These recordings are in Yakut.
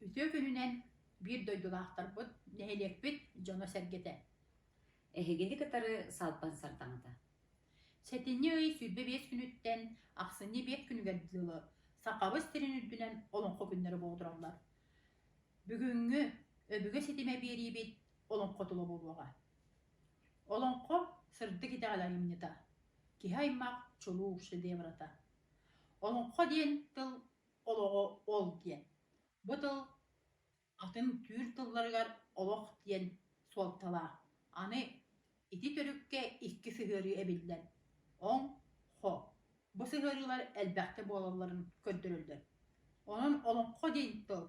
Үтүө күнүнэн биир дойдулаахтарбыт, нэһилиэкпит дьоно-сэргэтэ! Эһигини кытары Салпан Сардаҥата. Сэтинньи ый 25 күнүттэн ахсынньы 5 күнүгэр дылы Сахабыт сирин үрдүнэн Олоҥхо күннэрэ буолтураллар. Бүгүҥҥү Өбүгэ ситимэ биэриибит олоҥхо тула буолуоҕа. Олоҥхо сырдык итэҕэл айымньыта, киһи аймах чулуу шедеврата. Олоҥхо диэн тыл олоҕо ол диэн. Бу тыл атын түүр тылларыгар олох диэн суолталаах. Аны ити төрүккэ икки сыһыарыы эбиллэр: оҥ, хо. Бу сыһыарыылар элбэхтэ буолалларын көрдөрөллөр. Онон олоҥхо диэн тыл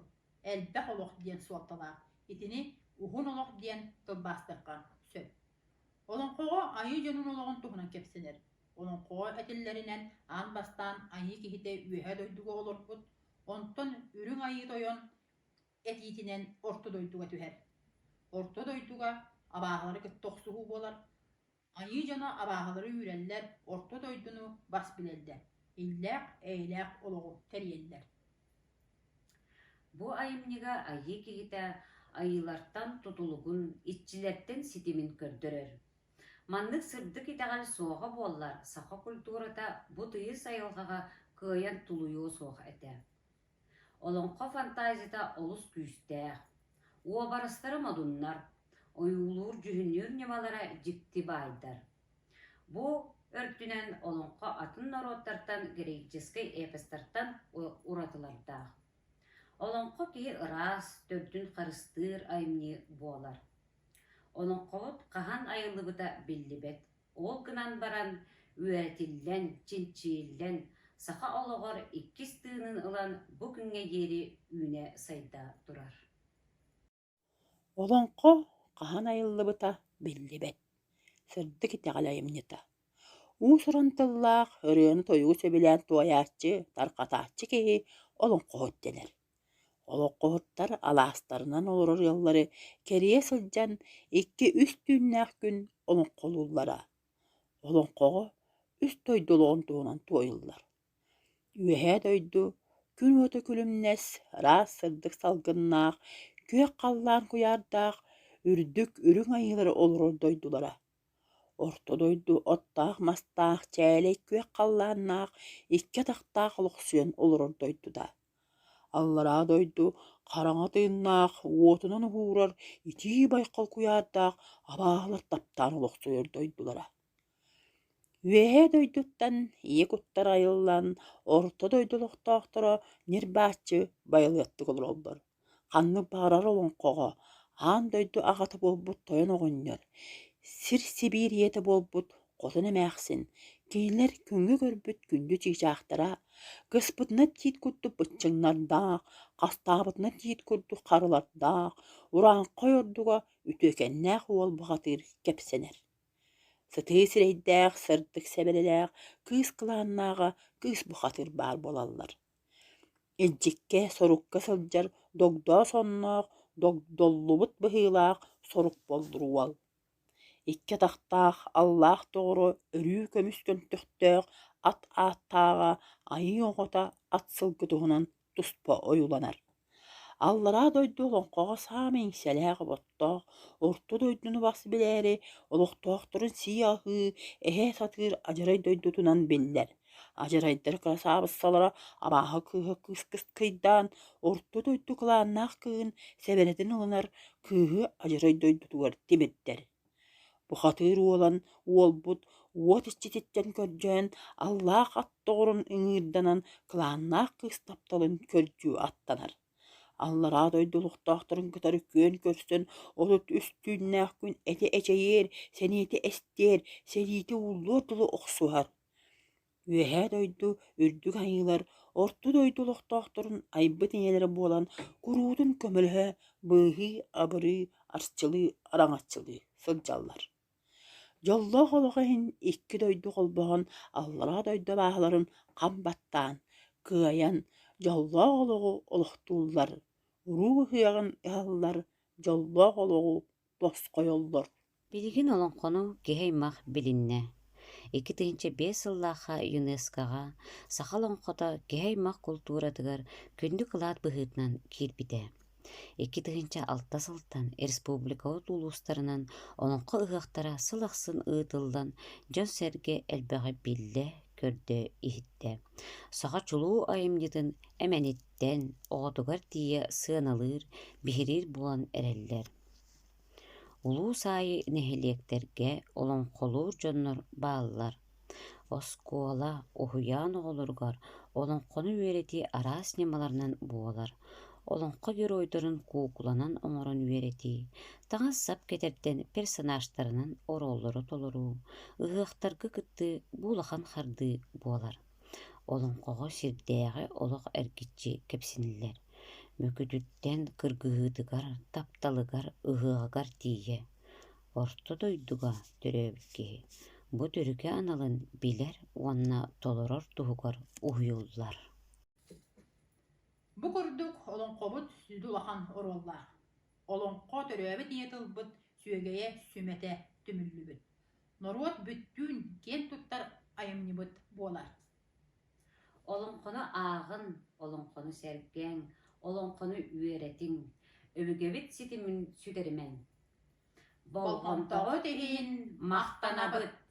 элбэх олох диэн суолталаах. Итини уһун олох диэн тылбаастыахха сөп. Олоҥхоҕо айыы дьонун олоҕун туһунан кэпсэнэр. Олоҥхоҕо этиллэринэн, аан бастаан айыы киһитэ үөһээ дойдуга олорбут, онтон Үрүҥ Айыы Тойон этиитинэн Орто дойдуга түһэр. Орто дойдуга абааһылары кытта охсуһуу буолар. Айыы дьоно абааһылары үүрэллэр, Орто дойдуну бас билэллэр, иллээх, эйэлээх олоҕу тэрийэллэр. Бу айымньыга айыы киһитэ айыылартан тутулугун, иччилэртэн ситимин көрдөрөр. Маннык сырдык итэҕэл суоҕа буоллар, саха культурата бу тыйыс айылҕаҕа кыайан тулуйуо суох этэ. Олоҥхо фантазията олус күүстээх, уобарастара модуннар, ойуулуур-дьүһүннүүр ньымалара дьикти баайдар. Бу өртүнэн олоҥхо атын норуоттартан греческэй эпостартан уратылардаах. Олоҥхо киһи ыраас, төрдүн харыстыыр айымньы буолар. Олоҥхобут хаһан айыллыбыта биллибэт. Ол гынан баран үөрэтиллэн, чинчийиллэн, саха олоҕор иккис тыынын ылан бу күҥҥэ диэри үүнэ-сайда турар. Олоҥхо хаһан айыллыбыта биллибэт, сырдык итэҕэл айымньыта. Уус-уран тыллаах, ырыаны-тойугу сөбүлээн туойааччы, тарҕатааччы киһи олоҥхоһут дэнэр. Олоҥхоһуттар алаастарынан олорор ыаллары кэрийэ сылдьан икки-үс түүннээх күн олоҥхолууллара. Олоҥхоҕо үс дойду олоҕун туһунан туойуллар. Үөһээ дойду күн уота күлүмнэс, ыраас сырдык салгыннаах, күөх халлаан куйаардаах, үрдүк үрүҥ айыылары олорор дойдулара. Орто дойду оттоох-мастаах, чээлэй күөх халлааннаах, икки атахтаах олохсуйан олорор дойдута. Аллараа дойду хараҥа тыыннаах, уотунан уһуурар итии байҕал куйаардаах абааһылар таптаан олохсуйар дойдулара. Үөһээ дойдуттан ийэ куттара айыллан, орто дойду олохтоохторо ньир-бааччы байылыаттык олороллор. Ханнык баҕарар олоҥхоҕо аан дойду аҕата буолбут тойон оҕонньор, сир-сибиир ийэтэ буолбут хотун эмээхсин, кинилэр күҥҥэ көрбүт күндү чыычаахтара, кыспытынан тиит курдук быччыҥнардаах, хастаабытынан тиит курдук харылардаах, урааҥхай ордуга үтүөкэннээх уол бухатыыр кэпсэнэр. Сытыы сирэйдээх, сырдык сэбэрэлээх кыыс кылааннааҕа кыыс бухатыыр баар буолаллар. Илдьиккэ, сорукка сылдьар догдоо сонноох, догдоллубут быһыылаах сорук боллур уол. Икки атахтаах, аллаах доҕоро өрүү көмүс көнтөхтөөх ат ааттааҕа айыы оҕото ат сылгы туһунан туспа ойууланар. Аллараа дойду олоҥхоҕо саамай иҥсэлээх-оботтоох, орто дойдуну бас билээри олохтоохторун сии-аһыы, эһэ сатыыр адьарай дойдутунан биллэр. Адьарайдар кырасаабыссалара абааһы кыыһа кыыс кыйдаан, орто дойду кылааннаах кыыһын сэбэрэтин ылынар кыыһы адьарай дойдутугар тимирдэр. Бухатыыр уолан уолбут уот иччититтэн көрдөөн, аллаах ат доҕорун ыҥыырданан кылааннаах кыыс тапталын көрдүү аттанар. Аллараа дойду олохтоохторун кытары күөн көрсөн, 33 түүннээх күн этэ эчэйиэр, сэниэтэ эстиэр, сэриитэ ууллуор дылы охсуһар. Үөһээ дойду үрдүк айыылар Орто дойду олохтоохторун айбыт ийэлэрэ буолан куруутун көмөлөһө, быыһыы-абырыы, арчылыы, араҥаччылыы сылдьаллар. Дьоллоох олох иһин икки дойду холбоһон аллараа дойду абааһыларын хам баттаан, кыайан, дьоллоох олоҕу олохтууллар, уруу ыһыаҕын ыһаллар, дьоллоох олоҕу тосхойоллор. Билигин олоҥхону киһи аймах билиннэ. 2005 сыллаахха ЮНЕСКО-ҕа саха олоҥхото киһи аймах култууратыгар күндү кылаат быһыытынан киирбитэ. 2006 сылтан республикабыт улуустарынан Олоҥхо ыһыахтара сыл ахсын ыытыллан, дьон-сэргэ элбэҕи биллэ, көрдө, иһиттэ. Саха чулуу айымньытын эмэниттэн оҕотугар тиийэ сыаналыыр, биһириир буолан эрэллэр. Улуус аайы нэһилиэктэргэ олоҥхолуур дьоннор бааллар. Оскуола, уһуйаан оҕолоругар олоҥхону үөрэтии араас ньымаларынан буолар. Олоҥхо геройдарын куукуланан оҥорон үөрэтии, таҥас-сап кэтэрдэн персонажтарынан оруоллары толоруу, ыһыахтарга кыттыы бу улахан хардыы буолар. Олоҥхоҕо сирдээҕи олох эргиччи кэпсэниллэр. Мөкүтүттэн кыргыһыытыгар, тапталыгар, ыһыаҕыгар тиийэ. Орто дойдуга төрөөбүт киһи бу төрүкү аналын билэр уонна толорор туһугар уһуйуллар. Бу курдук олоҥхобут сүдү улахан оруоллаах. Олоҥхо төрөөбүт ийэ тылбыт сүөгэйэ сүмэтэ түмүллүбүт. Норуот бүттүүн киэн туттар айымньыбыт буолар. Олоҥхону ааҕын, олоҥхону сэргээҥ, олоҥхону үөрэтиҥ, өбүгэбит ситимин сүтэримэҥ. Болҕомтоҕут иһин махтанабыт!